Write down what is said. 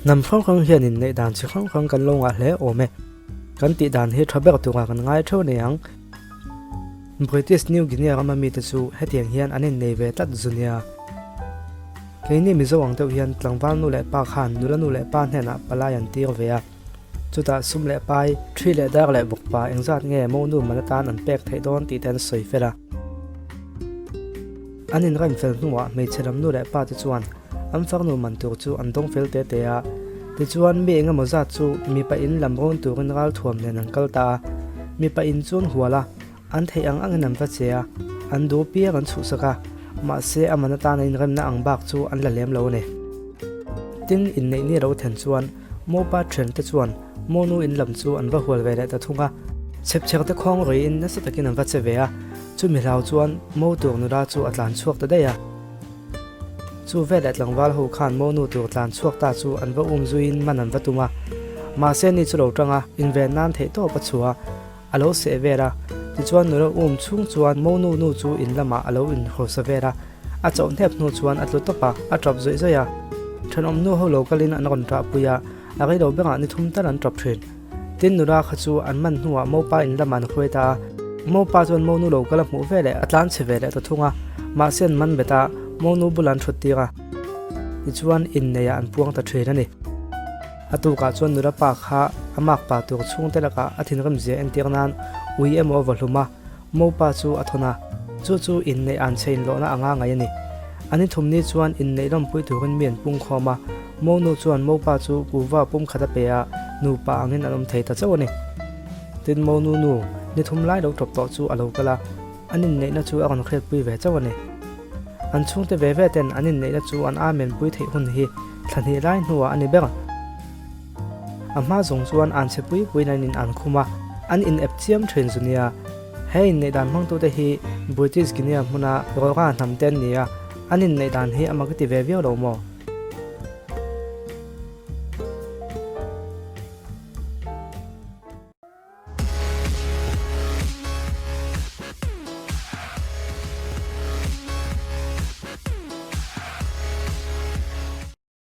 Hnam hrang hrang hian inneih dan chi hrang hrang kan lo ngah hle awm e. Kan tih dan hi tha ber turah kan ngai theuh nei ang. British New Guinea rama mite chu hetiang hian an innei ve tlat zu nia. Keini Mizo ang deuh hian tlangval nu leh pa khan nula nu leh pa hnenah palai an tir ve a. Chutah sum leh pai, thi leh dar leh bawkpa engzat nge monu man atan an pek theih dawn tih te an sawi fel a. An inrem fel hnuah hmeichhe lam nu leh pa te chuan an farnu man tur chu an dawng fel te te a. Tichuan mi engemaw zat chu mipa in lam rawn turin ralthuam nen an kal ta a. Mipa in chu an hual a, an theih ang angin an va che a, an duh piang an chhuhsak a, mahse a man atana inremna ang bak chu an la lem lo a ni. Tin, inneih ni lo then chuan Mopa thiante chuan Monu in lam chu an va hual ve leh ta thung a, chhepchher te khawng ruiin nasa takin an va che ve a, chumi hlau chuan Mo tur nula chu a tlan chhuak ta daih a. Chu veleh tlangval ho khan Monu tur tlan chhuak ta chu an va um zuiin man an va tum a, mahse ni chu lo tang a, inven nan theih tawp a chhuah a, a lo seh vel a, tichuan nula um chhung chuan Monu nu chu in lamah a lo inhawsa vel a, A chauh hnep hnu chuan a tlu tawp a, a tap zawih zawih a. Thenawm nu ho lo kalin an rawn ṭahpui a, a reilo bengah ni thum tal an ṭap ṭhin. Tin nula kha chu an man hnuah Mopa in lamah an hruai ta a. Mopa chuan Monu lo kal a hmuh ve leh a tlan chhe ve leh ta thung a, mahse an man bet a, Monu bulah an ṭhut tir a. Tichuan inneiah an puang ta ṭhin a ni. A tukah chuan nula pa kha a makpa tur chhungte lakah a thinrimzia entir nan ui emaw a vaw hlum a, Mopa chu a thawn a, chu chu inneih an chhe inlawhna anga ngaih a ni. An inthumni chuan inneih lawmpui turin mi an pung khawm a, Monu chuan Mopa chu kuhva pum khat a pe a, nupa angin an awm thei ta chauh a ni. Tin, Monu nu ni thum lai lo tawp tawh chu a lo kal a, an inneihna chu a rawn hriatpui ve chauh a ni. An chhungte ve ve ten an inneihna chu an amenpui theih hun hi thla hnih lai hnuah a ni ber. A hma zawng chuan an chhe pui puiin an in an khum a, an in ep chiam thin zu nia. He inneih dan hmangtute hi British Guinea hmuna Rora hnam te an ni a, an inneih dan hi a mak i ti ve viau lo maw?